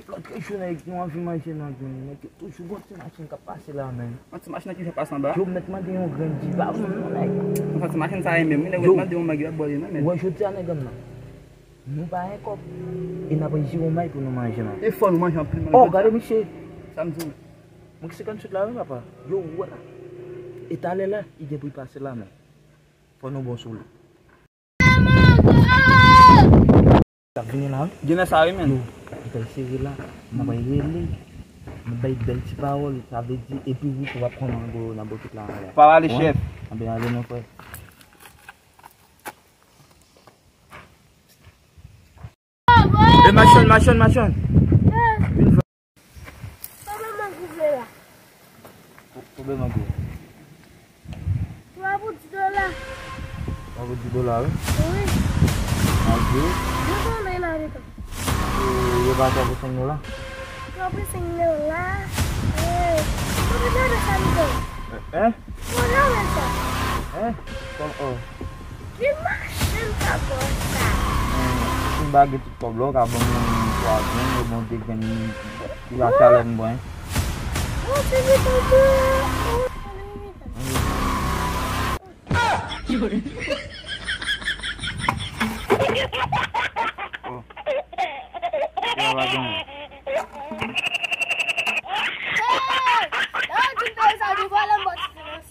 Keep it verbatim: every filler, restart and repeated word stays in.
Lòt jou nèg nou anvi manje nan gang, nèg yo toujou gon ti machin k ap pase la menm. Yon ti machin ki fè pase anba? Yo mèt mande yon grenn djib a moun non nèg. Yon ti machin sa ye menm, wi, nèg yo mande yon mangi ap bwè li non men. Ou wè jodi a nèg an nan. Nou pa gen kòb. E n ap jere yon bay pou nou manje non. E fò nou manje anpil manje. Oh, gade misye. Sa m di w. Mwen ki se kann sot la wi papa. Yo wè. E talè la, li gen pou l pase la menm. Fò nou bon sou li. L ap vini la wi. Genlè sa wi menm. Yo, li fè l sere la. Mwen bay rele. Mwen bay bèl ti pawòl. Sa vle di epi wout ou ap pran mango nan bokit la anlè. Pa ale chèf. Anben ale non frè. E machann, machann, machann. Vin fè. Sa mwen mango vle la? Konbyen mango? Twa pou dis dola. Twa pou dis dola, wi? Wi. Adi. Yo konnen la detan. E yo pa twa pou senk dola? Twa pou senk dola. E, mwen te gade sa li fè. Eh? Mwen gade sa. Eh? Kòm, oh. Ki machin sa pran sa? Hmm, si m pa gen tout kòb la, w ka ban m yon twa grenn, ou ban m de grenn, li pa chalè m bwen. Bon, se li pou mwen. Oh. Yo, pa gen. Hey! Lè w di m fè sa, li vòlè m bò ti silans.